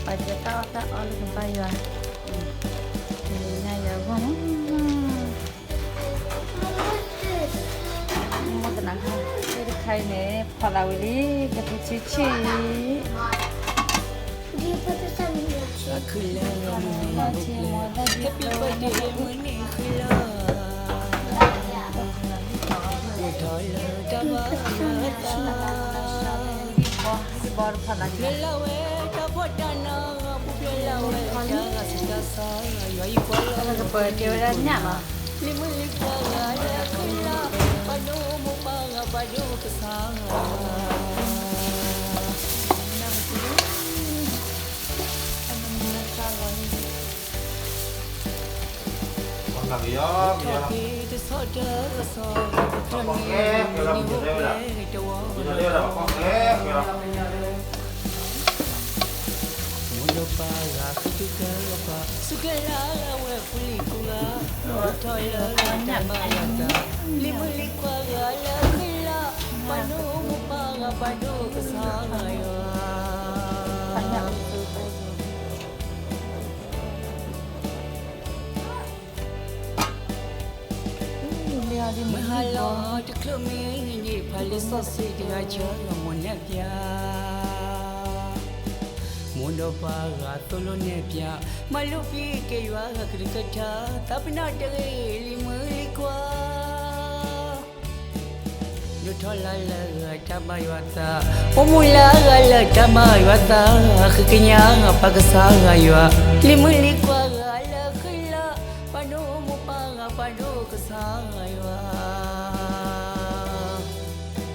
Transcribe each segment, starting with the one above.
ပှၤစၢတၢ်အီၣ်တၢ်အီလၢကဘၣ်ယွၤ, ညါယွၤဂီၢ်မး, မ့ၢ်တနၤခါ, တခါအံၤန့ၣ် ဖီၣ်သးဝံၤလံ, ကပူၤဆံဆံအံၤ, ကပၢၤက့ၤဝဲဒၣ်ညၣ်လီၤ. မိၢ်ဒီးပၢ်ဂၤဃုတုၤကဲပှၤ, ဆူကဲလၢအဝဲပူၤလံၤကိးဂၤ, ဒိၣ်ထီၣ်လၢတၢ်မၤယွၤသး, လံၤမုၣ်လံၤခွါဂၤလၢဃံလၤ, ပှၤဒိၣ်မိၢ်ပၢ်ဂၤ ပှၤဒိၣ်ကစၢ်ဂၤယွၤ မုၢ်ဟါလီၤတချုးမ့ၢ်န့ၣ် ဖးလံာ်စီဆှံတဂၤဆၢဂၤမိၢ်နဲၣ်ပၠး, မိၢ်ဒီးပၢ်ဂၤသိၣ်လိနဲၣ်ပၠး, မၤလိဖံးက့ၤယွၤဂၤကလုၢ်ကထါ, သးပ့ၤနီၣ်တဂ့ၤလံၤမုၣ်လံၤခွါ ဒိၣ်ထီၣ်လၢလၢဂၤတၢ်မၤယွၤသး, အိၣ်မူလၢဂၤလၢတၢ်မၤယွၤသး, ဃ့ကညးပၢ်ကစၢ်ဂၤယွၤ, လံၤမုၣ်လံၤခွါဂၤလၢဃံလၤ, ပှၤဒိၣ်မိၢ်ပၢ်ဂၤ ပှၤဒိၣ်ကစၢ်ဂၤယွၤ ခးလီၤလၢ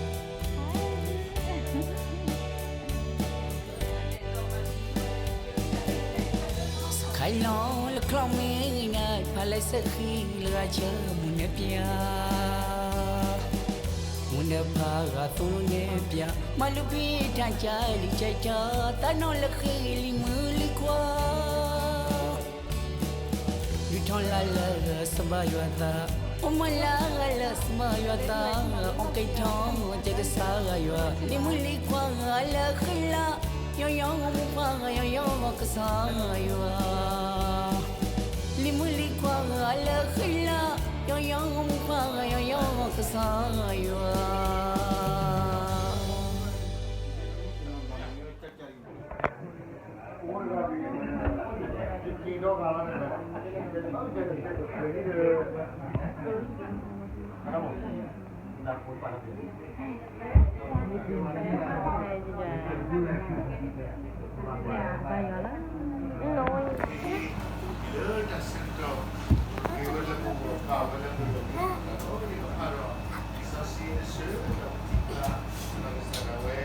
ချီၣ်မ့ၢ်ဂ့ၤန့ၣ် ဖးလံာ်စီဆှံလၢဂၤဆၢမိၢ်နဲၣ်ပၠး, မိၢ်ဒီးပၢ်ဂၤသိၣ်လိနဲၣ်ပၠး, မၤလိဖံးတၢ်ကၢ်လံာ်ကၢ်ကၢ်, သးပ့ၤနီၣ်လၢဃ့လံၤမုၣ်လံၤခွါ ဒိၣ်ထီၣ်လၢလၢဂၤစၢၤဘၣ်ယွၤသး, အိၣ်မူလၢဂၤလၢစၢၤဘၣ်ယွၤသး, အိၣ်ကဲထီၣ်ကဲကစၢ်ဂၤယွၤ, လံၤမုၣ်လံၤခွါဂၤလၢဃံလၤ, ယီၤယီၤမိၢ်ပၢ်ဂၤ ယီၤယီၤကစၢ်ယွၤ, လံၤမုၣ်လံၤခွါဂၤလၢဃံလၤ, ယီၤယီၤမိၢ်ပၢ်ဂၤ ယီၤယီၤကစၢ်ယွၤ လၢတၢ်ဆၢကတီၢ် က့ၤဝဲလၢပဂီၢ်ပာ်ဝဲလၢပဂီၢ် လၢကဖးဒီး လံာ်စီဆှံအဆၢ ဒီးပထံၣ်ဘၣ် ဒီးကစၢ်ဒၣ်ဝဲ တ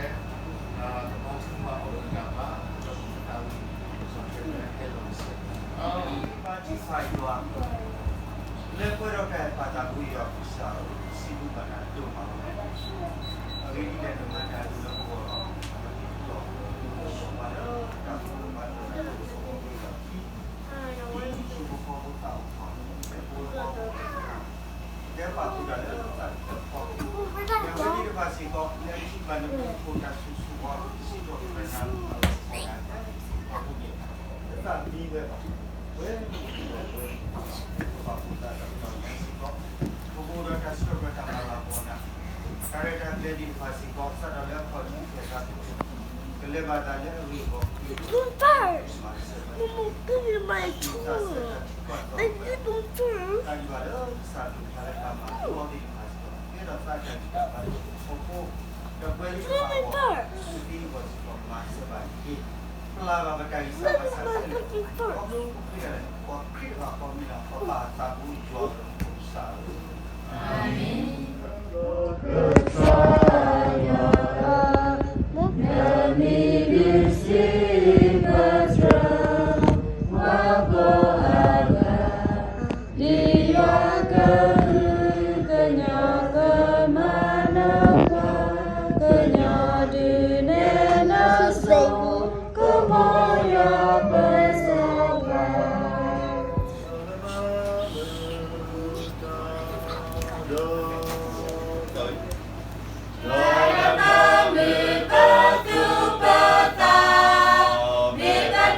ဘါထုကဖၣ်အီၤလၢတၢ်ဘါ ဒီးပသးဝံၣ် စီၤပီလူးဟဲလီၤကစၢ် ဘါထုကဖၣ်ယွၤ လၢပှဲၤဒီးတၢ်အဲၣ်ပၢ်သးဘိယွၤကစၢ်ဧၢ, စံးဘျုးဘၣ်နၤဒိၣ်မးလီၤ. အဂ့ၢ်ဒ်လဲၣ် နမၤတၢ်အဒိၣ်လၢပဂီၢ်လီၤ. ပကပာ်လၢတၢ်ကပီၤဘၣ်လၢပဂီၢ် ဒ်သိးပဖိသၣ်အိၣ်ထီၣ် လၢဖိသၣ်အိၣ်ထီၣ် ကဲပာ်ဃုာ်တၢ်လၢသးတဖျၢၣ်ဃီ ပဝဲသ့ၣ်တဖၣ်စ့ၢ်ကီး လၢထံၣ်ဘၣ်နဖိသၣ်ဆူၣ်ဆူၣ်ဝါ စံးထီၣ်ပတြၢၤနၤ လၢပဂီၢ် လၢသးမံဝဲဘၣ် ပဝဲ ပပာ်ဖှိၣ်သးဒီးပတၢ်အိၣ်မူစ့ၢ်ကီး ပကအိၣ်ဒီးတၢ်ဆၢထၢၣ်တၢ်မၤလၤကပီၤနၤ တၢ်ရဲၣ်တၢ်ကျဲၤသ့ၣ်တဖၣ်စ့ၢ်ကီး စးထီၣ်လၢအခီၣ်ထံးဖျဲၣ်သး ကလဲၤဘၣ်သးလၢအဂ့ၢ်အကျိၤ မၤစၢၤ တၢ်ဒ်ဘၣ်လၢကစၢ်ဒိၣ်ထါလၢတၢ်မၤလိသ့ၣ်တဖၣ်စ့ၢ်ကီး ကဲထီၣ်သးတၢ်ဂံၢ်တၢ်ဘါလၢဟီၣ်ခိၣ် ဒီးပှဲၤလၢပဂီၢ် ပသံအဂီၢ်စ့ၢ်ကီး မၤစၢၤဘၣ်တက့ၢ်. ပျၢ်ဘၣ်ပတၢ်ဂံၢ်စၢ်ဘါစၢ်သ့ၣ်တဖၣ် ခီဖျိပဃ့တၢ်လၢနဖိခရံာ်တဂၤဃီ မ့ၢ်ဒၣ်ပှၤသးဘိယွၤလၢနဖိကစၢ်ဧၢ အၤမ့ၣ်. ဒ်ယွၤကဟုကညီၢ်ကမၤနၢၤပှၤ, ကညီၤဒုးနဲၣ်နၤစိၤ, ကမီၤယွၤပၢၤစီၤပၤ ဒီးတၢ်မုာ်ပသူၣ်ပသး, မ့ၢ်တၢ်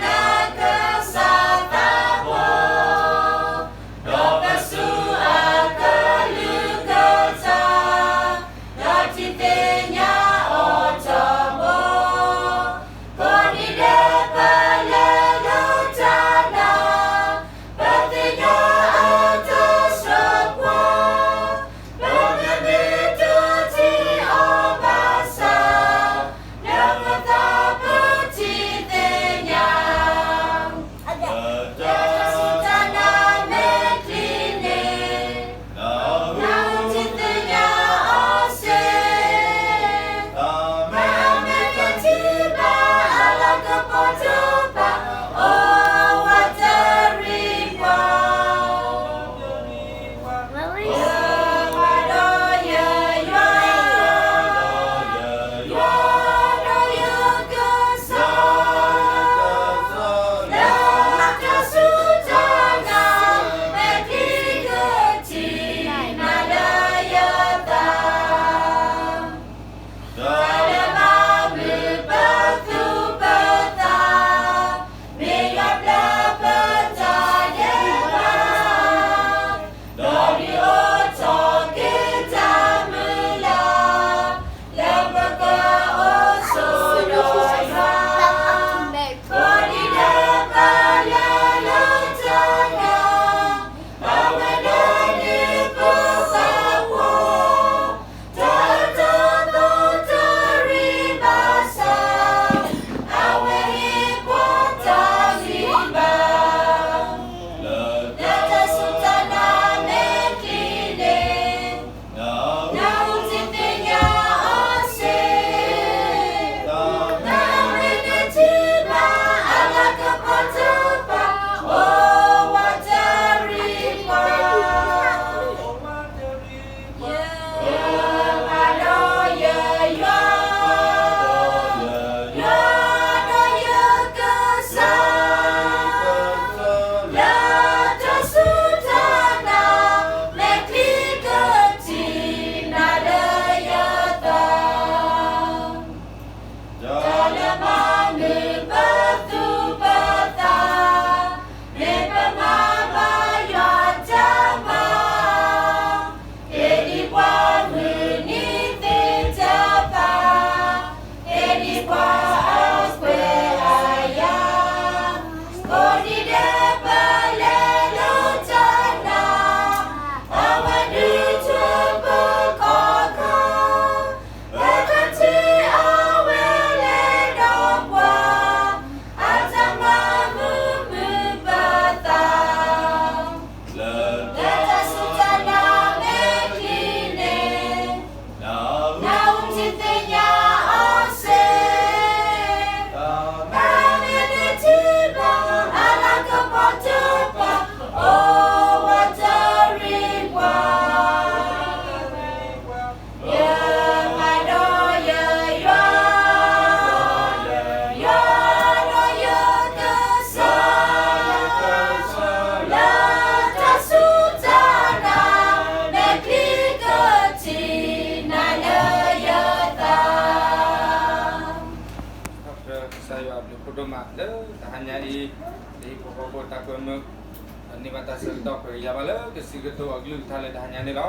ဒိၣ်မးလၢတဟါညါအံၤ, လၢဟံၣ်ဖိဃီဖိတၢ်ကွဲမုာ်, ဒီးန့ၢ်ဘၣ်တၢ်ဆၢကတီၢ် ပကယၤဘၣ်လၢကစံးကတိၤအကလုၢ်ကထါလၢတဟါညါန့ၣ်လီၤ.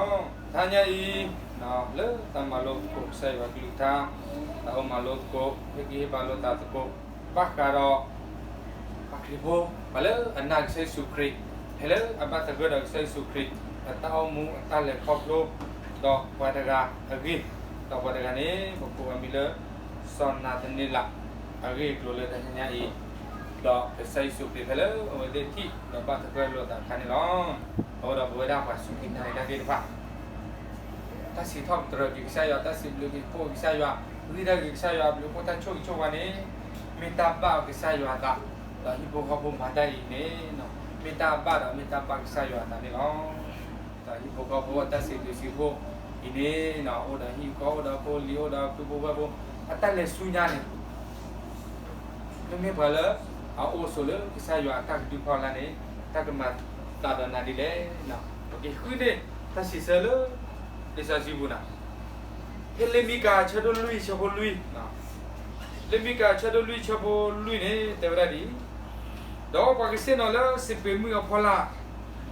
တဟါညါအံၤ, လၢတၢ်မၤလိသကိးကစၢ်ယွၤကလုၢ်ကထါ, တၢ်အိၣ်မၤလိသကိး, ဟ့ၣ်ဂံၢ်ဟ့ၣ်ဘါလိာ်သးသကိး, ဘၣ်ဃးဒီး ပှၤခရံာ်ဖိ, ပှၤလၢအနာ်ကစၢ်ယ့ၣ်ၡူးခရံာ်, ဖဲလၢအဘၣ်သဂၢၢ်ဒီးကစၢ်ယ့ၣ်ၡူးခရံာ်, အတၢ်အိၣ်မူအတၢ်လဲၤခီဖျိ, ဒီးပှၤတဂၤအဂ့ၢ်, ဒီးပှၤတဂၤန့ၣ် ပကိးအမံၤလၢ စီၤနၤသနံလး, အဂ့ၢ်အကျိၤလၢတဟါညါအံၤ, ဒီးကစၢ်ယ့ၣ်ၡူးခရံာ်ဖဲလၢအဝဲသ့ၣ်ထံၣ်ဒီးဘၣ်သဂၢၢ်လိာ်သးအခါန့ၣ်လီၤ. အဃိဒီးပဝဲဒၣ်ပှၤစူၢ်က့ၤနာ်က့ၤတၢ်သ့ၣ်တဖၣ် တၢ်စံးထီၣ်ပတြၢၤက့ၤကစၢ်ယွၤ, တၢ်စံးဘျုးက့ၤကစၢ်ယွၤ, ဂံၢ်ထီၣ်က့ၤကစၢ်ယွၤ, ဘျုးဖှိၣ်တၢ်ဆိၣ်ဂ့ၤဆိၣ်ဝါန့ၣ်, မ့ၢ်တၢ်ဘၣ်ကစၢ်ယွၤအသး, ဒီးဟံၣ်ဖိဃီဖိမၤတၢ်အံၤန့ၣ်, မ့ၢ်တၢ်ဘၣ်ဒီးမ့ၢ်တၢ်ဘၣ်ကစၢ်ယွၤအသးန့ၣ်လီၤ. ဒီးဟံၣ်ဖိဃီဖိအတၢ်စံးဘျုးစံးဖှိၣ်အံၤန့ၣ်, အိၣ်ဒီးဟံၣ်ဃီ, အိၣ်ဒီးဖိလံၤ, အိၣ်ဒီးပုၢ်ဖိဝဲၢ်ဖိ, အတၢ်လဲၤဆူညါန့ၣ် မ့မ့ၢ်ပှၤလၢအအိၣ်ဆိးလၢကစၢ်ယွၤအတၢ်ကဒုဖီလာ်န့ၣ်, တၢ်ကမၤသးဒီးနၤဒ်လဲၣ်. ပက့ၤဃုန့ၢ်တၢ်စံးဆၢလၢ လံာ်စီဆှံပူၤန့ၣ်, ဖဲလံာ်မံကၤဆၢဒိၣ်လွံၢ်ဆၢဖိလွံၢ်, လံာ်မံကၤဆၢဒိၣ်လွံၢ်ဆၢဖိလွံၢ်န့ၣ် တဲဝဲဒၣ်ဒ်အံၤ, ဒီးပှၤကဆ့ၣ်နီၤလၢစပံးမုၢ်အဖီလာ်,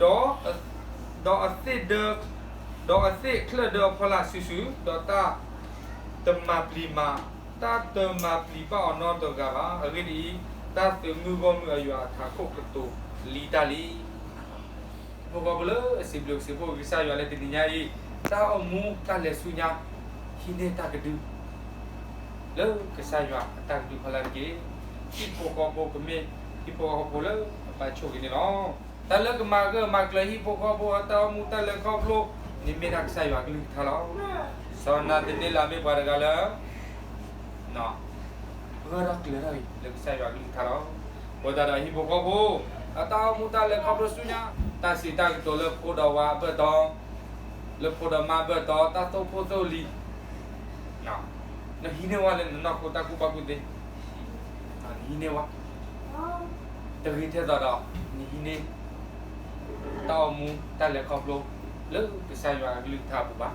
ဒီး, ဒီးအသ့ၣ်ဒၢ, ဒီးအသ့ၣ်အချၢၣ်ဒၢအဖီလာ်စုာ်စုာ်, ဒီးတၢ်တမၤပျံၤမၤ, တၢ်တမၤပျံၤဘၣ်အီၤနီတဂၤဘၣ်. အဂ့ၢ်ဒ်အံၤ, တၢ်သုးမုၢ်ဂီၢ်မုၢ်အယွၤအထးခိၣ်ကတိၤလံတၢ်လံ. ဟံၣ်ဖိဃီဖိလၢအစံးဘျုးစံးဖှိၣ်ကစၢ်ယွၤလၢတနံၤညါအံၤ, တၢ်အိၣ်မူတၢ်လဲၤဆူညါ, ဟံးန့ၢ်တၢ်ကဒု လၢကစၢ်ယွၤအတၢ်ကဒုဖီလာ်တက့ၢ်. ဟံၣ်ဖိဃီဖိကမ့ၢ်ဟံၣ်ဖိဃီဖိလၢအဘၣ်ဆိၣ်ဂ့ၤန့ၣ်လီၤ. တၢ်လၢကမၤဂၢၢ်မၤကျၢၤဟံၣ်ဖိဃီဖိအတၢ်အိၣ်မူတၢ်လဲၤခီဖျိန့ၣ် မ့ၢ်ဒၣ်ကစၢ်ယွၤအကလုၢ်ကထါလီၤ. စီၤနၤသနံလးမ့ၢ်ပှၤတဂၤလၢ ဂၢၢ်ထီၣ်ကျၢၤထီၣ်အံၤလၢကစၢ်ယွၤအကလုၢ်ကထါလီၤ. အဃိသတးဒီးဟံၣ်ဖိဃီဖိ အတၢ်အိၣ်မူတၢ်လဲၤခီဖျိဆူညါ, တၢ်စံးတၢ်ကတိၤလၢဖိဒီးဝၤအဘၢၣ်တီ, လၢဖိဒီးမါအဘၢၣ်တီ, တၢ်သိၣ်ဖိသိၣ်လံၤ, နဟံးန့ၢ်ဝဲလၢနနီၢ်ခိတၢ်ကူၣ်ဘၣ်ကူၣ်သ့, နဟံးန့ၢ်ဝဲ, တဂ့ၤထဲသိးဒီး နဟံးန့ၢ် တၢ်အိၣ်မူတၢ်လဲၤခီဖျိ လၢကစၢ်ယွၤအကလုၢ်ကထါအပူၤဘၣ်.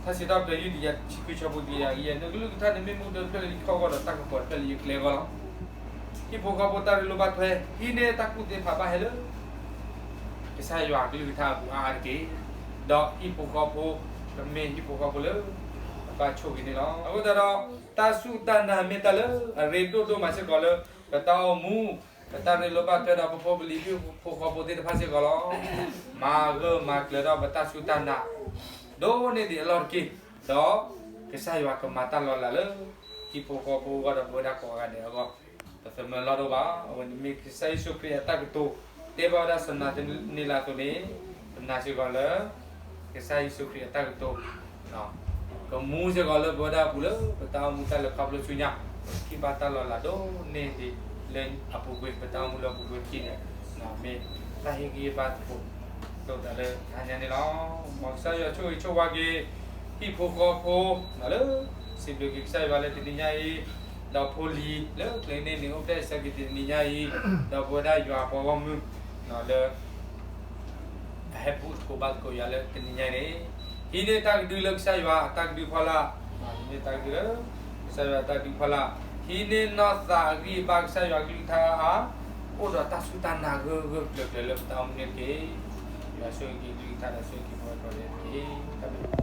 ထါစံးထီၣ်ပတြၢၤ ယုၢ်တကယၤတဆံခွံဆၢဖိတကယၤယဲၢ်, နကလုၢ်ကထါန့ၣ်မ့ၢ်မူဒီးဖျၢၣ်လၢယခီၣ်ဂီၢ်ဒီး တၢ်ကပီၤတဖျၢၣ်လၢယကျဲအဂီၢ်လီၤ. ဟံၣ်ဖိဃီဖိတၢ်ရ့လိာ်ဘၣ်ထွဲ ဟံးန့ၢ်တၢ်ကူၣ်သ့ဖးဘၣ်ဟဲလၢ ကစၢ်ယွၤအကလုၢ်ကထါအပူၤအါအါတက့ၢ်. ဒီးဟံၣ်ဖိဃီဖိ ကမ့ၢ်ဟံၣ်ဖိဃီဖိလၢ အဘၣ်ဆိၣ်ဂ့ၤန့ၣ်လီၤ. အဃိသတးဒီး တၢ်စူၢ်တၢ်နာ်မ့ၢ်တၢ်လၢအရ့ဒိၣ်ဒိၣ်မးစ့ၢ်ကီးလၢ ပတၢ်အိၣ်မူ, ပတၢ်ရ့လိာ်ဘၣ်ထွဲဒီးပဖိပလံၤဟံၣ်ဖိဃီဖိသ့ၣ်တဖၣ်စ့ၢ်ကီးလီၤ. မၤဂၢၢ်မၤကျၢၤဒီးပတၢ်စူၢ်တၢ်နာ် ဒိၣ်န့ၢ်ဒံးအလီၢ်တက့ၢ်, ဒီးကစၢ်ယွၤကမၤတၢ်လီၤလးလၢ ဟံၣ်ဖိဃီဖိအဂီၢ်ဒီးပဝဲဒၣ်ကိးဂၤဒဲးအဂီၢ် ပသမၢလီၢ်ဒိၣ်ဘၣ်. အဝဲန့ၣ်မ့ၢ်ကစၢ်ယ့ၣ်ၡူးခရံာ်အတၢ်ကတိၤ တဲဘၣ်ဝဲဒၣ်စီၤနၤသနံလးအသိးန့ၣ်, ပနာ်စ့ၢ်ကီးလၢ ကစၢ်ယ့ၣ်ၡူးခရံာ်အတၢ်ကတိၤ ကမူစ့ၢ်ကီးလၢပဝဲဒၣ်အပူၤလၢပတၢ်အိၣ်မူတၢ်လဲၤခီဖျိဆူညါ, ပကထံၣ်ဘၣ်တၢ်လီၤလးဒိၣ်န့ၢ်ဒံးလၢအပူၤကွံာ် ပတၢ်အိၣ်မူလၢအပူၤကွံာ်တက့ၢ်န့ၣ်, မ့ၢ်တၢ်ဟ့ၣ်ဂံၢ်ဟ့ၣ်ဘါသကိး ဒိၣ်တၢ်လၢတဟါညါန့ၣ်လီၤ. မ်ကစၢ်ယွၤဆိၣ်ဂ့ၤဆိၣ်ဝါက့ၤ ဟံၣ်ဖိဃီဖိ လၢ စံးဘျုးက့ၤကစၢ်ယွၤလၢတနံၤညါအံၤ, ဒီးဖိလံၤလၢကျဲန့ၣ်န့ၣ် အိၣ်ဖျဲၣ်ဆၢက့ၤတနံၤညါအံၤ, ဒီးပဝဲဒၣ်ယွၤအပှၤဂီၢ်မုၢ် လၢ အဟဲဘူၣ်သကိးဘါသကိးယွၤလၢတနံၤညါအံၤန့ၣ်, ဟံးန့ၢ်တၢ်ကဒုလၢကစၢ်ယွၤအတၢ်ကဒုဖီလာ်, ဟံးန့ၢ်တၢ်ကဒုလၢ ကစၢ်ယွၤအတၢ်ကဒုဖီလာ်, ဟံးန့ၢ်နီၢ်သးအဂံၢ်အဘါကစၢ်ယွၤအကလုၢ်ကထါအါ, အိၣ်ဒီးတၢ်စူၢ်တၢ်နာ်ဂၢၢ်ဂၢၢ်ကျၢၤကျၢၤလၢပတၢ်အိၣ်မူန့ၣ်တက့ၢ်. ယွၤဆိၣ်ဂ့ၤက့ၤကလုၢ်ကထါဒီးဆိၣ်ဂ့ၤက့ၤပဝဲကိးဂၤဒဲးတက့ၢ်.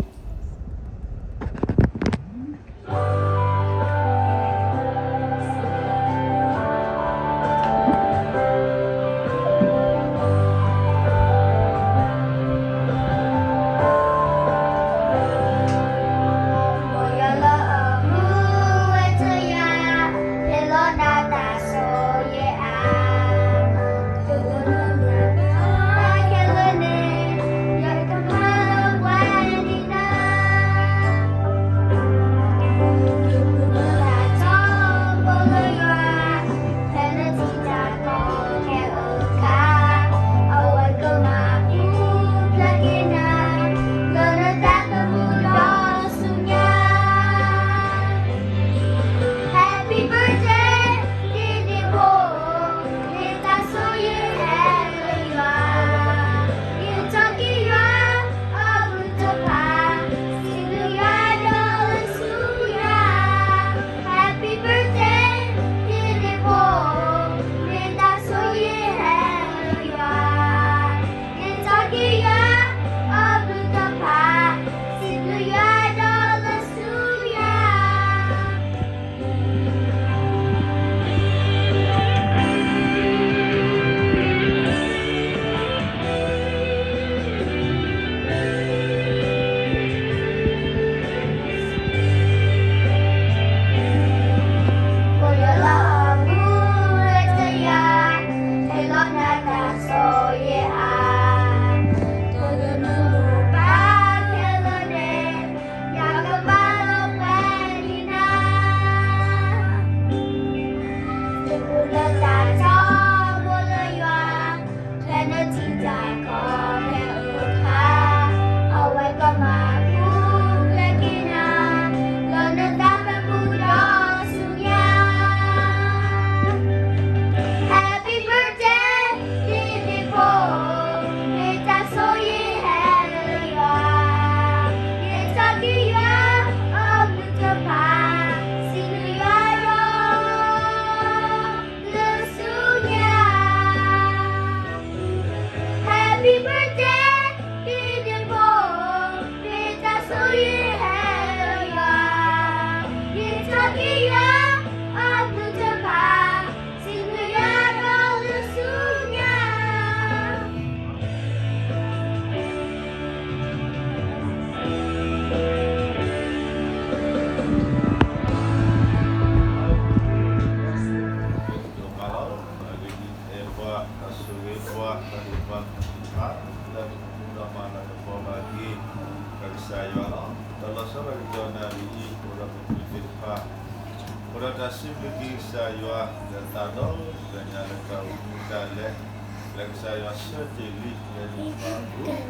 ကစၢ်ယွၤလီၤ. ဒီးလီၤဆီဒၣ်တၢ်ကတီၢ်နၣ်ရံၣ်အံၤ အိၣ်ဒီးပပုၢ်သ့ၣ်တဖၣ် အိၣ်ဒီးတၢ်စံးဘျုးက့ၤကစၢ်ယွၤ လၢသးဒီဖျၢၣ်ညါလၢတၢ်အိၣ်မူတၢ်လဲၤ လၢကစၢ်ယွၤဆၢတဲာ်လံလၢနပၤအပူၤ,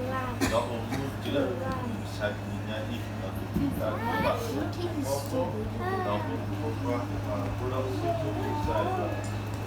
ဒီးအိၣ်မူတုၤလၢမုၢ်မဆါတနံၤညါအံၤ ဒီးသူၣ်ကံၢ်သးဂီၤဘၣ် ဒီးဖိမုၣ်ဖိခွါအဃိဒီး စံးဘျုးကစၢ်ယွၤ မ်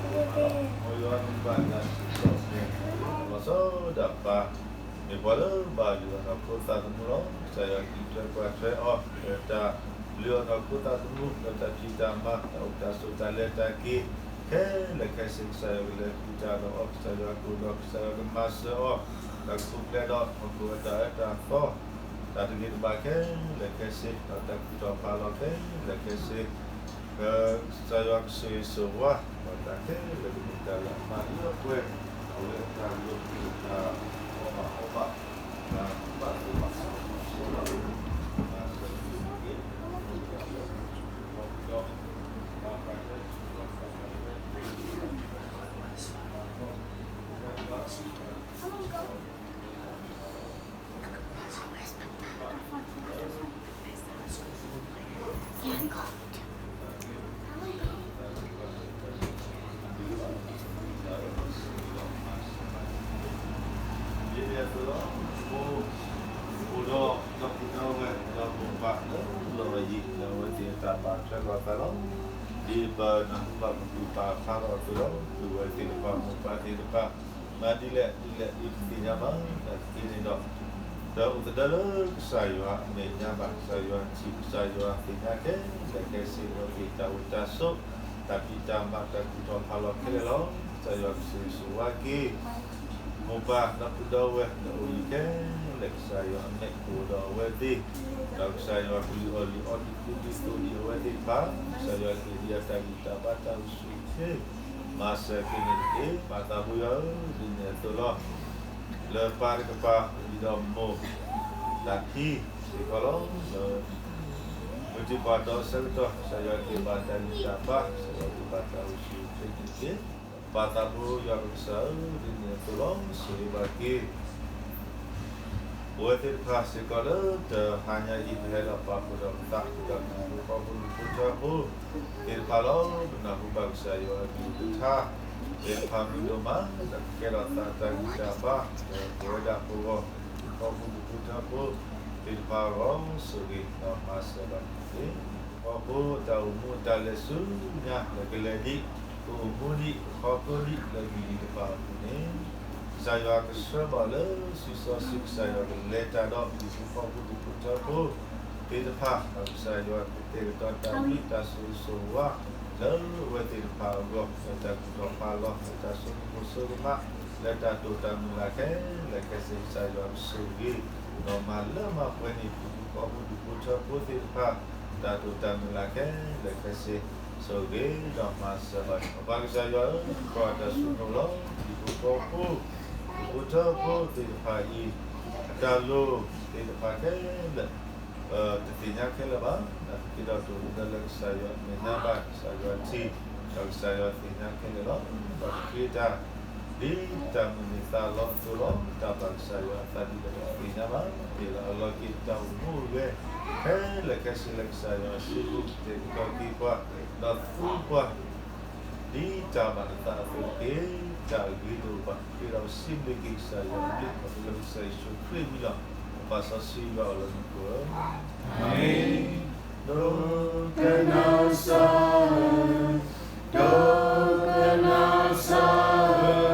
ယွၤမ့ၢ်ဘၣ်တၢ်စံးထီၣ်ပတြၢၤ လီၤဆီဒၣ်ပၢ် မ့ၢ်ပှၤလၢဘၣ်လုၢ်အီၣ်နီၢ်ခိသးသမူလီၤ. ကစၢ်ယွၤက့ၤထွဲကွၢ်ထွဲအီၤ လၢတၢ်လုၢ်အီၣ်နီၢ်ခိသးသမူ လၢတၢ်ဖံးတၢ်မၤ တၢ်အိၣ်တၢ်ဆိးတၢ်လဲၤတၢ်က့ၤ ခဲလၢာ်ခဲဆ့ ကစၢ်ယွၤကလဲၤဃုာ်တၢ်ဒီးအီၤ ကစၢ်ယွၤကအိၣ်ဒီး ကစၢ်ယွၤကမၤစၢၤအီၤ တၢ်ကပူၤဖျဲးဒီးဟီၣ်ခိၣ်အတၢ်အၢတၢ်သီ တၢ်တဂ့ၤတဘၣ်ခဲလၢာ်ခဲဆ့ ဒီးတၢ်ကူၣ်ထီၣ်ဖးလီၤခဲလၢာ်ခဲဆ့ ကစၢ်ယွၤကဆိၣ်ဂ့ၤဆိၣ်ဝါ ဒီးတၢ်ခဲလၢာ်ကမ့ၢ်တၢ်လၢအမၤလၢပှဲၤ အဝဲတၢ်လိၣ်က့ၤတၢ်အီၣ်ဘၣ်အီဘၣ် တၢ်ကူၣ်ဘၣ်ကူၣ်ဘၣ် ဒ်န့ၣ်အသိးလီၤ. အိၣ်ဒီးဒီပုၢ်ဒီဝဲၢ် ဒီးမိၢ်ပၢ်လၢလီၢ်ယံၤ လၢအဝဲသ့ၣ်အတၢ်ဘၣ်ထွဲလိာ်သးလီၤ. ဒ်ပနၢ်ဟူဘၣ်ပပုၢ်ပၢ်ဖးထီၣ်အသိးလီၤ. ပုၢ်ဝဲၢ်သ့ၣ်တဖၣ် မိၢ်ပၢ်သ့ၣ်တဖၣ် မၤဒ်လဲၣ်ဒ်လဲၣ်ဒ်ပသ့ၣ်ညါဘၣ် နာ်သက့န့ၣ်ဒီး ဒီးအိၣ်သဒၢလၢကစၢ်ယွၤအမဲာ်ညါဘၣ် ကစၢ်ယွၤထံၣ် ကစၢ်ယွၤသ့ၣ်ညါခဲလၢာ်ခဲဆ့ အဝဲသ့ၣ်တၢ်အိၣ်တၢ်ဆိး တၢ်ဖံးတၢ်မၤ တၢ်ကူၣ်ထီၣ်ဖးလီၤခဲလၢာ်လီၤ. ကစၢ်ယွၤကဆိၣ်ဂ့ၤဆိၣ်ဝါက့ၤ မိၢ်ပၢ်ဒီပုၢ်ဒီဝဲၢ် လၢအိၣ်ယံၤခဲလၢာ် ကစၢ်ယွၤအမဲာ်ကအိၣ်ဒီးအဝဲသ့ၣ် ဒီးကစၢ်ယွၤကလုၢ်အီၣ်လုၢ်အီ ဒုးကူဒုးသိးဒံးအဝဲသ့ၣ်တဖၣ် ကစၢ်ယွၤကဟ့ၣ်ဒံးအတၢ်ဂံၢ်တၢ်ဘါတၢ်အိၣ်ဆူၣ်အိၣ်ချ့ မၤစၢၤက့ၤန့ၣ်တက့ၢ်. ပၢ်သးဘိယွၤဧၢ, ဒ်န့ၣ်အသိးလီၤ. လၢပၢ်တကပၤ အိၣ်ဒံးဒီးမိၢ်သးဖံစ့ၢ်ကီးလီၤ. လၢမုၢ်တံၢ်ပှၢ်ဒီးအဆၢကတီၢ် ကစၢ်ယွၤကဟ့ၣ်ဘၣ်တၢ်ဂံၢ်တၢ်ဘါ ကစၢ်ယွၤကဟ့ၣ်ဘၣ်တၢ်အိၣ်ဆူၣ်အိၣ်ချ့န့ၣ်တက့ၢ်. ပၢ်သးဘိယွၤပကစၢ်ဧၢ, ဒ်န့ၣ်အသိးလီၤ. ဆိၣ်ဂ့ၤဘၣ်က့ၤ ပဝဲသ့ၣ်တဖၣ်စ့ၢ်ကီးလၢ တဟါညါအံၤ ပဟဲဒီးပာ်ဖှိၣ်ထီၣ်ပသး ဒီးဟံၣ်ဖိဃီဖိဒူၣ်ဖိထၢဖိသ့ၣ်တဖၣ်လီၤ. ပနၢ်ဟူဘၣ်ကစၢ်ယွၤအကလုၢ်ကထါသ့ၣ်တဖၣ်မုာ်ဒိၣ်မး ဒီးကကဲထီၣ်သးတၢ်ဂံၢ်တၢ်ဘါ ဒီးပဝဲဒၣ်ပဂီၢ် ဟံၣ်ဖိဃီဖိဒူၣ်ဖိထၢဖိသ့ၣ်တဖၣ်အဂီၢ် ဆိၣ်ဂ့ၤဒီးမၤစၢၤဘၣ်န့ၣ်တက့ၢ်. ဟံၣ်ဖိဃီဖိတၢ်အိၣ်မူအတၢ်လဲၤဆူညါ လၢကလဲၤဒံး ကအိၣ်မူဒံး ကခီဖျိဒံး လၢမုၢ်နံၤတဖၣ်အပူၤန့ၣ် ကစၢ်ယွၤကဆှၢဘၣ်လၢ စုစီဆှံ ကစၢ်ယွၤကလဲၤတၢ်ဒီး ဟံၣ်ဖိဃီဖိဒူၣ်ဖိထၢဖိသ့ၣ်တဖၣ် ဒီးကစၢ်ယွၤကတဲာ်ကတီၤတၢ်ဘျုးတၢ်ဆိၣ်ဂ့ၤဆိၣ်ဝါ လၢအဝဲသ့ၣ်တဖၣ်အဂီၢ် လၢတၢ်ကူၣ်ထီၣ်ဖးလီၤ လၢတၢ်ဆိကမိၣ်ဆိကမး လၢတၢ်တိာ်တၢ်မုၢ်လၢ်ခဲလၢာ်ခဲဆ့ ကစၢ်ယွၤကဆိၣ်ဂ့ၤ ဒီးမၤလၢမၤပှဲၤန့ၢ် ဟံၣ်ဖိဃီဖိဒူၣ်ဖိထၢဖိသ့ၣ်တဖၣ် တၢ်တိာ်တၢ်မုၢ်လၢ်ခဲလၢာ်ခဲဆ့ ဆိၣ်ဂ့ၤဒီးမၤစၢၤဘၣ်န့ၣ် ပၢ်ကစၢ်ယွၤဧၢ, ပကွၢ်တၢ်စူၢ်နိလီၤ ဟံၣ်ဖိဃီဖိ ဒူၣ်ဖိထၢဖိသ့ၣ်တဖၣ်အံၤ အတၢ်လိၣ်သ့ၣ်တဖၣ်ခဲလၢာ် တသ့ၣ်ညါခဲလၢာ်ဘၣ်, နာ်သက့ဒီး တအိၣ်လၢကစၢ်ယွၤအမဲာ်ညါဘၣ်, ကစၢ်ယွၤထံၣ် ဒီးကစၢ်ယွၤသ့ၣ်ညါခဲလၢာ်လီၤ. ဒီးပဃ့တၢ် ဒ်တၢ်မုၢ်န့ၢ်သးလီအသိးလီၤ. တၢ်ဘၣ်ကစၢ်ယွၤအသးဒ်လဲၣ်ဒီး တသ့ၣ်ညါဘၣ်, မ့ၢ်လၢအလီၢ်က့ၤတၢ်အိၣ်မူအိၣ်ဂဲၤ ခဲလၢာ်ခဲဆ့လၢကစၢ်ယွၤအစုပူၤ ကတဲာ်ကတီၤက့ၤပှၤ ဒီးသူပှၤ ဒ်တၢ်ဘၣ်နသးအသိးတက့ၢ်. တၢ်အဂ့ၤတအိၣ်ဘၣ်, ဃ့ဒီးစံးဘျုးက့ၤကစၢ်ယွၤအဘျုး ခီဖျိလၢကစၢ်ယ့ၣ်ၡူးခရံာ်အမံၤလီၤ. ပၢ်စီဆှံယွၤအိၣ်လၢနပူၤဧၢ, အၤမ့ၣ်. ဒိကနၣ်စၢ်ဧၢ, ဒိကနၣ်စၢ်ဧ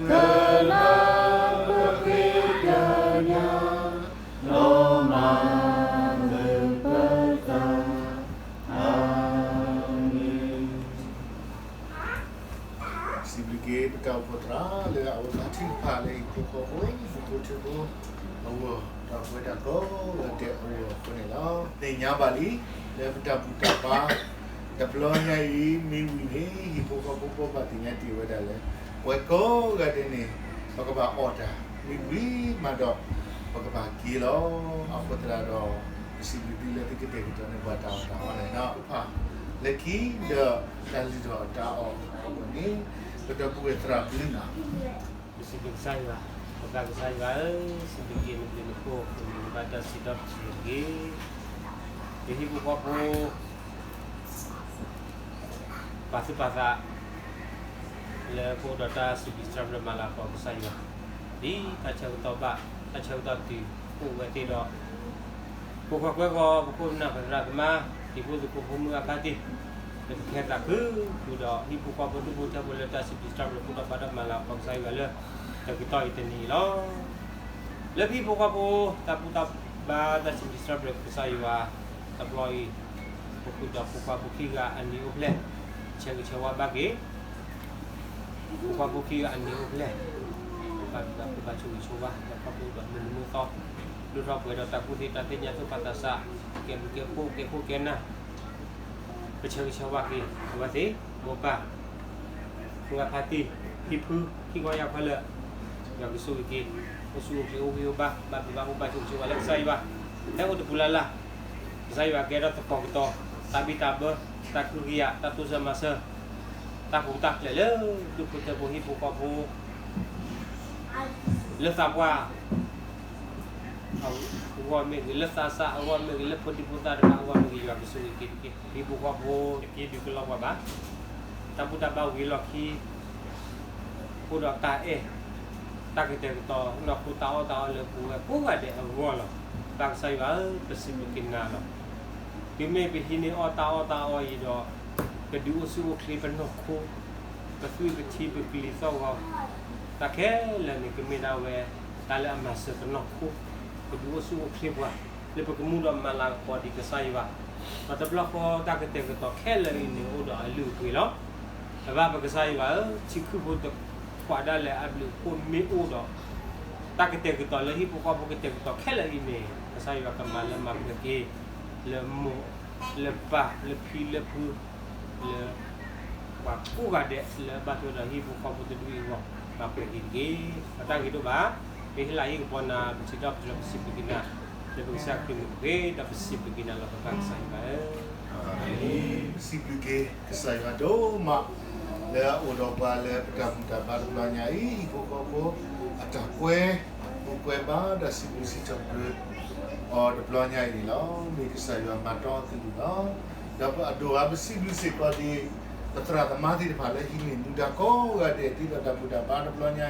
ၢ, ကနၣ်ပဃ့ကညး လီၤမၢ်လၢပသး, အၤမ့ၣ်. စံးဘျုးက့ၤပတၢ်အိၣ်ဖှိၣ်သရၣ်လၢအအိၣ်သးထုကဖၣ်လၢဟံၣ်ဖိဃီဖိ ဒူၣ်ဖိထၢဖိအဂီၢ် ဒီးပဝဲဒၣ်ကိးဂၤဒဲးအဂီၢ်အဃိန့ၣ်လီၤ. သ့ၣ်ညါဘၣ်လံ လၢပတၢ်ဘူၣ်တၢ်ဘါ တဘျီညါအံၤ မ့ၢ်ဝံၤန့ၣ် ဟံၣ်ဖိဃီဖိဘၣ်သ့ၣ်ညါတ့ၢ်ဝဲဒၣ်လၢ ပဝဲကိးဂၤဒဲးန့ၣ် ပကဘၣ်အီၣ်တၢ် မ့ၢ်ဝံၤမးဒီး ပကဘၣ်က့ၤလီၤ. အဃိသတးဒီး ပစံးဘျုးသုလၢသုကတဲာ်ကတီၤန့ၢ်ပှၤတၢ်အီၣ်တၢ်အီန့ၣ်လီၤ. တဖၣ်လၢခံဒီး တၢ်လုၢ်ထီၣ်တၢ်အီၣ်အဂီၢ်န့ၣ် ပဒီပုၢ်ဝဲၢ်သရၣ်ဘျုးနၤ ပစံးဘျုးကစၢ်ယွၤ, ပ ဘၣ်ကစၢ်ယွၤဧၢ, စံးဘျုးက့ၤနဘျုးနဖှိၣ်, နဘၣ်တၢ်စံးထီၣ်ပတြၢၤတက့ၢ်. ပဟံၣ်ဖိဃီဖိ ပာ်သူၣ်ပာ်သး လၢပအိၣ်ဒီးတၢ်စံးဘျုးစံးထီၣ်ပတြၢၤမၤလၤကပီၤကစၢ်ယွၤ, ဒ်တၢ်ဆၢကတီၢ်ဘၣ်, တၢ်ဆၢကတီၢ်တုၤအိၣ်ဝဲသ့ၣ်ဒီး ပကွၢ်ကွၢ်ဃီ ပခိၣ်ပနၢ်ပသရၣ်သမါ, ဟံၣ်ဖိသကိးဖိမုၣ်အဖါတံၢ်, ပကဟဲသးခုဃုာ်ဒီး ဟံၣ်ဖိဃီဖိဒူၣ်ဖိထၢဖိလၢတၢ်စံးဘျုးစံးထီၣ်ပတြၢၤ ပအိၣ်ဒီးဘါဒီးမၤလၤကပီၤကစၢ်ယွၤလၢ တကတီၢ်အံၤတနံၤအံၤလီၤ. လၢပဟံၣ်ဖိဃီဖိ တၢ်ဘူၣ်တၢ်ဘါတၢ်စံးဘျုးစံးထီၣ်ပတြၢၤကစၢ်ယွၤ တဘျီအံၤ, ပဃုာ်ဒီးဖိခွါဖိခံဂၤအနံၤအိၣ်ဖျဲၣ်, ဆၢဂ့ၤဆၢဝါဘၣ်က့ၤ ဖိခွါဖိခံဂၤအနံၤအိၣ်ဖျဲၣ်, ဘၣ်ဘျုးဘၣ်ဖှိၣ်ဘၣ်ဆိၣ်ဂ့ၤဆိၣ်ဝါ ဒီးခီဖျိဒီးမုၢ်နံၤမုၢ်သီ, ဒိၣ်ထီၣ်ပှဲၤဒီးတၢ်ကူၣ်သ့တၢ်သ့ၣ်ညါ သူၣ်ဖးသးစး, ကဲဘျုးကဲဖှိၣ် ကဲခိၣ်ကဲနၢ်, ပဆၢဂ့ၤဆၢဝါက့ၤ အဝဲသ့ၣ် မိၢ်ပၢ် မုၢ်ဂၤဖါတံၢ် ဟံၣ်ဖု ဟံၣ်ဃီယၢ်ဖီလၢာ်, ယွၤကဆိၣ်ဂ့ၤက့ၤ, အိၣ်ဆူၣ်အိၣ်ချ့အိၣ်ဂံၢ်အိၣ်ဘါ ဘၣ်ဘျုးဘၣ်ဖှိၣ်ဘၣ်ဆိၣ်ဂ့ၤဆိၣ်ဝါလၢကစၢ်ယွၤ, ဟဲအိၣ်တပူၤလၢ်လၢ်, ကစၢ်ယွၤကဲထီၣ်သကိးကတီၤ, တၢ်ဘံၣ်တၢ်ဘၢ, တၢ်ကဟုကယာ် တၢ်တိစၢၤမၤစၢၤ, တၢ်ပူၤတၢ်ဖျဲးလၢ ဒူၣ်ဖိထၢဖိဟံၣ်ဖိဃီဖိ လၢသးပှၢ် အဂီၢ်မ့ၢ်ဂ့ၤ, လၢသးစၢ်အဂီၢ်မ့ၢ်ဂ့ၤ, လၢဖိဒံဖိသၣ်တဖၣ်အဂီၢ်မ့ၢ်ဂ့ၤ, ယွၤကဆိၣ်ဂ့ၤက့ၤတက့ၢ်. ဟံၣ်ဖိဃီဖိတက့ၢ် ဒုးကလီပှၤဘၣ်. တၢ်ဘူၣ်တၢ်ဘါဝံၤအလီၢ်ခံ, အိၣ်ဒီးတၢ်အဲၣ်, တၢ်ကတဲာ်ကတီၤ နီၢ်ခိတၢ်အီၣ်တၢ်အီလၢပဝဲကိးဂၤဒဲးအဂီၢ်လီၤ. ဘၣ်ကစၢ်ယွၤဧၢ, ပစံးဘျုးက့ၤနၤလီၤ. တုၤမ့ၢ်ပဟံးန့ၢ်အီၣ်တၢ်အီၣ်တၢ်အီအံၤဒီး, ပဒုးအိၣ်ဆူၣ်အိၣ်ချ့ပနီၢ်ခိ, ပသွံၣ်ပထံပကလံၤသီၣ်ဂီၤ, တၢ်ခဲလၢာ်န့ၣ် ကမ့ၢ်ဒၣ်ဝဲ တၢ်လၢအမၤစၢၤပနီၢ်ခိ, ပဒုးအိၣ်ဆူၣ်အိၣ်ချ့ပှၤ, လၢပကမူဒီးမၤလၤကပီၤဒံးကစၢ်ယွၤ, ဒီးတဘျီဃီတၢ်ကတဲာ်ကတီၤခဲလၢာ်အံၤန့ၣ် အိၣ်ဒီးအလုၢ်အပှ့ၤလီၤ. အဘၣ်ပကစၢ်ယွၤဧၢ, ထံခုၣ်ဖိတခွးဒၣ်လဲာ်အဘျုးအဖှိၣ်မ့ၢ်အိၣ်ဒီး, တၢ်ကတဲာ်ကတီၤလၢဟံၣ်ဖိဃီဖိကတဲာ်ကတီၤခဲလၢာ်အံၤန့ၣ် ကစၢ်ယွၤကမၤလၢမၤပှဲၤက့ၤ, လၢမိၢ်, လၢပၢ်, လၢဖံလၢဖု, လၢ ပှၤကိးဂၤဒဲးလၢအဘၣ်ထွဲဒီးဟံၣ်ဖိဃီဖိတဒူၣ်အံၤအဂီၢ်, မၤပှဲၤက့ၤတက့ၢ်. ပတၢ်ဂ့ၤဒိၣ်ဘၣ်, ပဟ့ၣ်လၤဟ့ၣ်ကပီၤနၤ ပစံးထီၣ်ပတြၢၤပစံးဘျုးက့ၤနၤ, လၢပကစၢ်ခရံာ်မံၤပူၤ, ဒီးပစံးဘျုးက့ၤနၤလီၤ ပပၢ်ကစၢ်ယွၤဧၢ. ပစံးဘျုးက့ၤကစၢ်ယွၤဒိၣ်မး လၢအအိၣ်ဒီးပှၤလၢပတၢ်ဘူၣ်တၢ်ဘါတဘျီညါအံၤ, ဟံၣ်ဖိဃီဖိ အတၢ်ကွဲ ဘူၣ်ကွဲဘါဒီးစံးဘျုးစံးထီၣ်ပတြၢၤအီၤတဘျီညါအံၤန့ၣ်လီၤ. မ့ၢ်ကစၢ်ယွၤမၤတီအီၤသ့ၣ်န့ၣ်လီၤ. ဒီးအဒိၣ်အါ ပစံးဘျုးစ့ၢ်ကီးဒံး ပသရၣ်သမါသ့ၣ်တဖၣ်လၢဟံးန့ၢ်မူဒါကိးဂၤဒဲး ဒ်သိးတၢ်ဘူၣ်တၢ်ဘါတဘျီညါ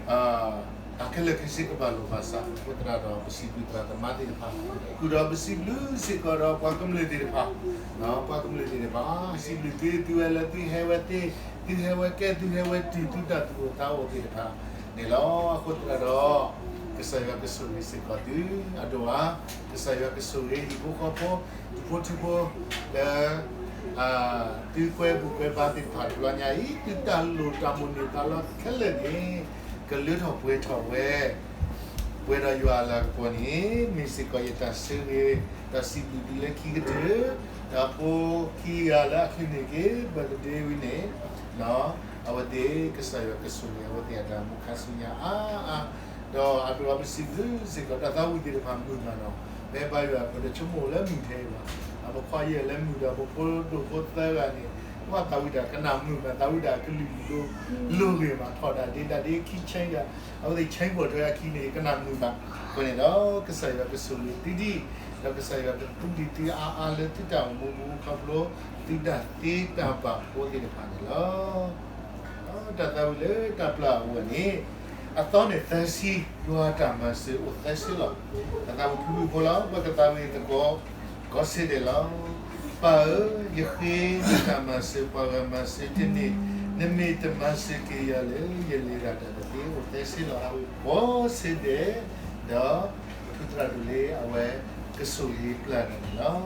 အံၤ တၢ်ခဲလၢာ်ခဲဆ့ကဘၣ်လိာ်ဘၣ်စးအဃိသတးဒီး ပစံးဘျုးသရၣ်သမါသ့ၣ်တဖၣ်, ဃုာ်ဒီးပစံးဘျုးစ့ၢ်ကီးဒီးပှၤကမျၢၢ်သ့ၣ်တဖၣ်, ပှၤကမျၢၢ်သ့ၣ်တဖၣ်, စံးဘျုးသုသုဝဲလၢသုဟဲဝဲသ့, သုဟဲဝဲကဲ, သုဟဲဝဲတုၤ သုတၢ်သူၣ်အိၣ်သးအိၣ်သ့ၣ်တဖၣ်န့ၣ်လီၤ. အဃိသတးဒီး ကစၢ်ယွၤကဆိၣ်ဂ့ၤစ့ၢ်ကီးသု, အဒိၣ်အါ ကစၢ်ယွၤကဆိၣ်ဂ့ၤဟံၣ်ဖိဃီဖိ ဒူၣ်ဖိထၢဖိလၢ သုကွဲဘူၣ်ကွဲဘါသ့ၣ်တဖၣ်တဘျီညါအံၤ, သုတၢ်လိၣ်တၢ်မိၣ်န့ၢ်သးလီခဲလၢာ်န့ၣ် ကလၢထီၣ်ပှဲၤထီၣ်ဝဲ, ပှဲၤဒီးယွၤအလၤကပီၤန့ၣ် မ့ၢ်စ့ၢ်ကီးယတၢ်ဆၢဂ့ၤ, တၢ်စံးဘျုးသုလၢခံကတၢၢ်, ဒီးဖိခံဂၤလၢအချုးန့ၢ်က့ၤ ဘၢၣ်သဒ့ဝံၤန့ၣ်, အဝဲသ့ၣ်ကစၢ်ယွၤကဆိၣ်ဂ့ၤ အဝဲသ့ၣ်အတၢ်မူခါဆူညါအါအါ ဒီးအဒိၣ်အါ ပစံးဘျုးစ့ၢ်ကီး တၢ်သးဝံၣ်သ့ၣ်တဖၣ်မုာ်မးနီၤ, ဖဲဘါယွၤအပူၤ တဆိကမိၣ်လၢမုာ်ထဲအံၤဘၣ်, ပခွါယဲၢ်လၢမုာ်ဒီး ပဖိဒိၣ်ဖိသၢဂၤန့ၣ် ပှၤသးဝံၣ်တၢ်ကနၣ်မုာ်မး, သးဝံၣ်တၢ်ကလုၢ်လိၤလိၤဂ့ၤမး, ထီၣ်ဒၣ်ဒ့ဒၣ်ဒ့ခံဆဲးယၤ, အဝဲသ့ၣ်ဆဲးဘီၣ်ထွဲအခံန့ၣ် ကနၣ်မုာ်မး, အဃိန့ၣ်ဒီး ကစၢ်ယွၤကဆိၣ်ဂ့ၤသုဒံး, ဒီးကစၢ်ယွၤကသူဒံးသုအါအါလၢသုတၢ်အိၣ်မူပူၤခီဖျိ သုတၢ်သ့တၢ်ဘၣ်ဖိသ့ၣ်တဖၣ်န့ၣ်လီၤ. တၢ်သးဝံၣ်လၢတၢ်ပျၢ်အဂီၢ်န့ၣ်, အသီန့ၣ်သၢဆံ, ယွၤတၢ်မၤစၢၤအိၣ်သၢဆံလီၤ. တၢ်သးဝံၣ်ဖုၣ်ဖုၣ်ဖိလီၤ, ပကသးဝံၣ်သကိး ကိးဆ့ဒဲးလီၤ. ပၢ်ဧၢ, ယဃ့နတၢ်မၤစၢၤပှၤဂၤမၤစၢၤတန့ၢ်, နမ့ၢ်တမၤစၢၤက့ၤယၤလၢ ယလဲၤတၢ်တသ့အိၣ်သၢဆံလီၤ. ကိးဆ့ဒဲး, ဒီးပဖုသရၣ်ဒိၣ်လ့ အဝဲကဆိၣ်ဂ့ၤပျၢ်တၢ်န့ၣ်လီၤ.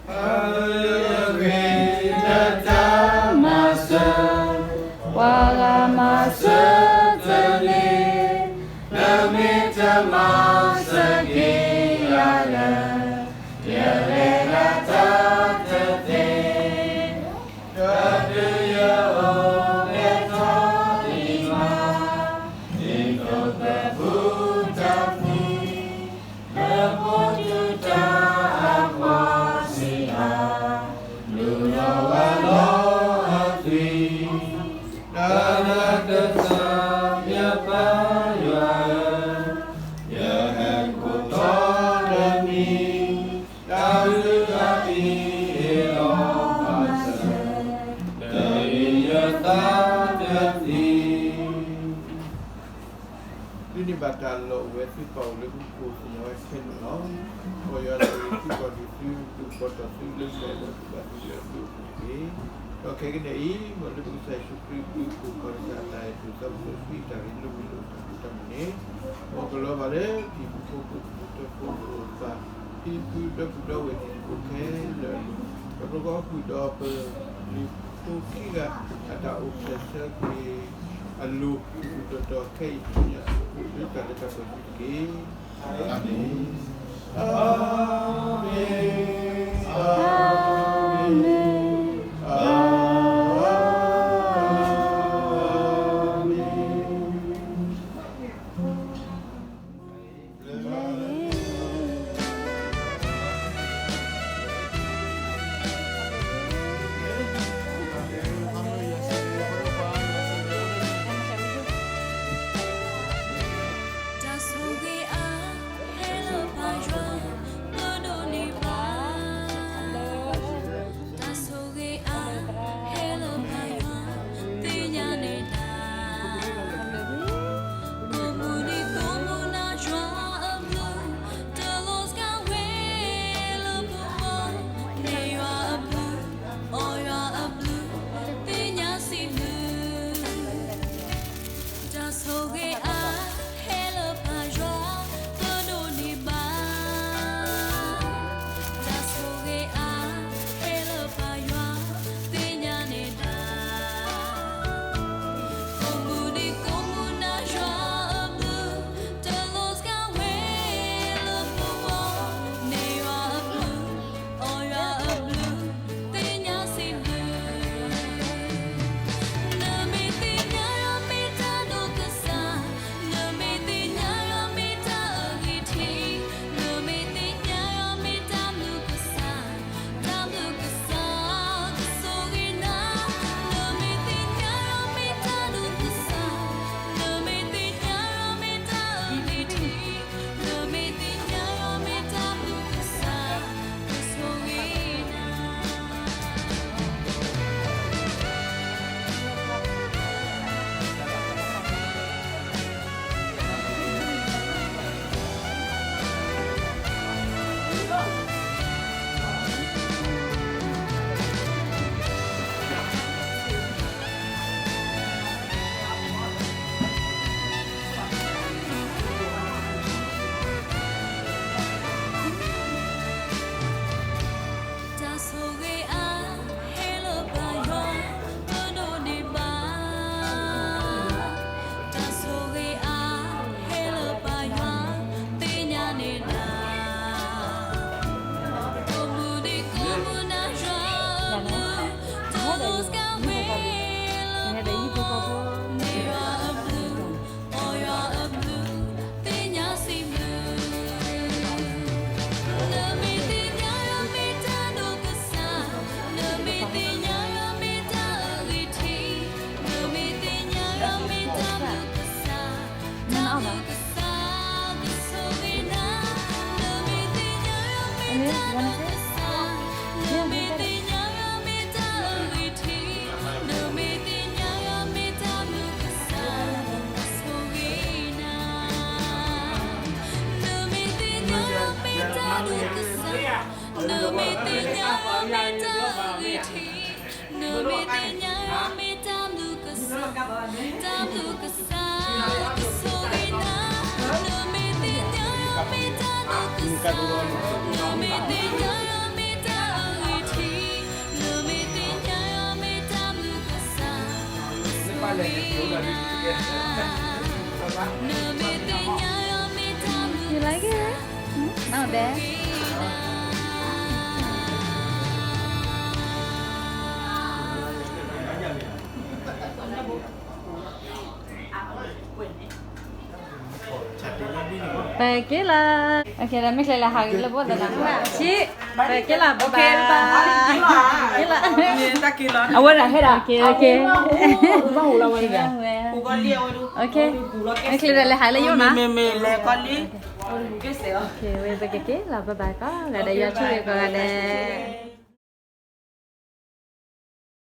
ပၢ်ဧၢ, ယဃ့နတၢ်မၤစၢၤ ပှၤဂၤမၤစၢၤတန့ၢ်, နမ့ၢ်တမၤစၢၤက့ၤယၤလၢ ယလဲၤတၢ်တသ့, ဒီးတုၤယအိၣ်ဖျဲၣ်ထီၣ်ဒံးဘၣ်, ဒ်သိးပဖုတၢ်သံ လၢဖိဒူတၢ်အကွၢ်စ့ၢ်ကီး, လူလီၤဝါလီၤအသွံၣ်, ဒီးနကစၢ်ယပၢ်ယွၤ ပၢ်အိၣ်လၢမူခိၣ်သ့ၣ်ညါဝဲခဲလၢာ်လီၤ. ပီၢ်ယွၤဆိၣ်ဂ့ၤသု ကီၢ်ဒိၣ်သု ဒိၣ်ကပီၤတီၢ်သုလၢပျၢၤဒီးသုဘၣ်သုလၢအဘျုးအဖှိၣ်တက့ၢ်. ဒီးခဲကနံၣ်အံၤ မ်လၢပကစၢ်ယ့ၣ်ၡူးခရံာ်အဘျုးအဖှိၣ် ကီၢ်ကစၢ်အတၢ်အဲၣ်ဒိၣ် စီၤပီလူးအတၢ်ဂ့ၤ လၢမုၢ်လၢ်တၢ်ဃူတၢ်မုာ်န့ၣ် မ်ကလီၤဘၣ်လၢ တံၤဖိသကိး တံၤဖိသကိး အိၣ်တဖၣ် ဖံဖုဒီပုၢ်ဒီဝဲၢ်တံၤသကိးခဲလၢာ်အလိၤ, ဒီးပကီၢ်ဃုာ်ဒီးပလံၤဖိခံဂၤ အတၢ်အိၣ်ဖျဲၣ်ဆၢက့ၤအလိၤ လၢတၢ်လၢတၢ်ပှဲၤသုတက့ၢ်. အၤမ့ၣ်, အၤမ့ၣ်, အၤမ့ၣ်, အၤမ့ၣ်. တၢ်ဆိၣ်ဂ့ၤအါ ဟဲလၢပၢ်ယွၤ ပဒိးန့ၢ်ဘၣ်, တၢ်ဆိၣ်ဂ့ၤအါ ဟဲလၢပၢ်ယွၤ သ့ၣ်ညါန့ၢ်တၢ်, ကိးမုၢ်နံၤကိးမုၢ်နၤ ယွၤအဘျုး တလိၣ်စှၤဝဲလၢပဂီၢ်, မ့ၢ်ယွၤအဘျုး အီၤယွၤအဘျုး သ့ၣ်ညါစံးဘျုး. တၢ်ဆိၣ်ဂ့ၤအါ ဟဲလၢပၢ်ယွၤ ပဒိးန့ၢ်ဘၣ်, တၢ်ဆိၣ်ဂ့ၤအါ ဟဲလၢပၢ်ယွၤ သ့ၣ်ညါန့ၢ်တၢ်, ကိးမုၢ်နံၤကိးမုၢ်နၤ ယွၤအဘျုး တလိၣ်စှၤဝဲလၢပဂီၢ်, မ့ၢ်ယွၤအဘျုး အီၤယွၤအဘျုး သ့ၣ်ညါစံးဘျုး. နမ့ၢ်သ့ၣ်ညါယွၤမ့ၢ်တၢ်ဒိၣ်ကစၢ်, နမ့ၢ်သ့ၣ်ညါယွၤမ့ၢ်တၢ်အဂ့ၤထံး, နမ့ၢ်သ့ၣ်ညါယွၤမ့ၢ်တၢ်ဘျုးကစၢ်, တၢ်ဘျုးကစၢ်ကဆိၣ်ဂ့ၤနၤ, နမ့ၢ်သ့ၣ်ညါယွၤမ့ၢ်တၢ်ဒိၣ်ကစၢ်, နမ့ၢ်သ့ၣ်ညါယွၤမ့ၢ်တၢ်အဂ့ၤထံး, နမ့ၢ်သ့ၣ်ညါယွၤမ့ၢ်တၢ်ဘျုးကစၢ် ကဆိၣ်ဂ့ၤနၤ. တၢ်ဆိၣ်ဂ့ၤအါ ဟဲလၢပၢ်ယွၤ ပဒိးန့ၢ်ဘၣ်, တၢ်ဆိၣ်ဂ့ၤအါ ဟဲလၢပၢ်ယွၤ သ့ၣ်ညါန့ၢ်တၢ်, ကိးမုၢ်နံၤကိးမုၢ်နၤ ယွၤအဘျုး တလိၣ်စှၤဝဲလၢပဂီၢ်, မ့ၢ်ယွၤအဘျုး အီၤယွၤအဘျုး သ့ၣ်ညါစံးဘျုး. နမ့ၢ်သ့ၣ်ညါယွၤမ့ၢ်တၢ်ဒိၣ်ကစၢ်, နမ့ၢ်သ့ၣ်ညါယွၤမ့ၢ်တၢ်အဂ့ၤထံး, နမ့ၢ်သ့ၣ်ညါယွၤမ့ၢ်တၢ်ဘျုးကစၢ်, တၢ်ဘျုးကစၢ်ကဆိၣ်ဂ့ၤနၤ, နမ့ၢ်သ့ၣ်ညါယွၤမ့ၢ်တၢ်ဒိၣ်ကစၢ်, နမ့ၢ်သ့ၣ်ညါယွၤမ့ၢ်တၢ်အဂ့ၤထံး, နမ့ၢ်သ့ၣ်ညါယွၤမ့ၢ်တၢ်ဘျုးကစၢ် ဆိၣ်ဂ့ၤနၤ, နမ့ၢ်သ့ၣ်ညါယွၤမ့ၢ်တၢ်ဒိၣ်ကစၢ်, နမ့ၢ်သ့ၣ်ညါယွၤမ့ၢ်တၢ်အဂ့ၤထံး, နမ့ၢ်သ့ၣ်ညါယွၤမ့ၢ်တၢ်ဘျုးကစၢ်, တၢ်ဘျုးကစၢ်ကဆိၣ်ဂ့ၤနၤ, နမ့ၢ်သ့ၣ်ညါယွၤမ့ၢ်တၢ်ဒိၣ်ကစၢ်, နမ့ၢ်သ့ၣ်ညါယွၤမ့ၢ်တၢ်အဂ့ၤထံး, နမ့ၢ်သ့ၣ်ညါယွၤမ့ၢ်တၢ်ဘျုးကစၢ် You like it? No, Dad. ပက့ၤလီၤ. မ့ၢ်ချ့လဲၤဟးဂ့ၤလၢဘိၣ်သနာ်, ဆံး, ပက့ၤလီၤ, bye bye, က့ၤလီၤ, အဝဲဒၣ်ဟဲဒၣ်, okay, okay, မ့ၢ်ချ့ဒီးလဲၤဟးလၢယိၣ်နီၤ, မ့ၢ်မ့ၢ်လဲၤကီလံ, okay, ဝဲပကက့ၤလီၤ, bye bye ကီးဂၤဒဲး, ယွၤဆိၣ်ဂ့ၤကိးဂၤဒဲး.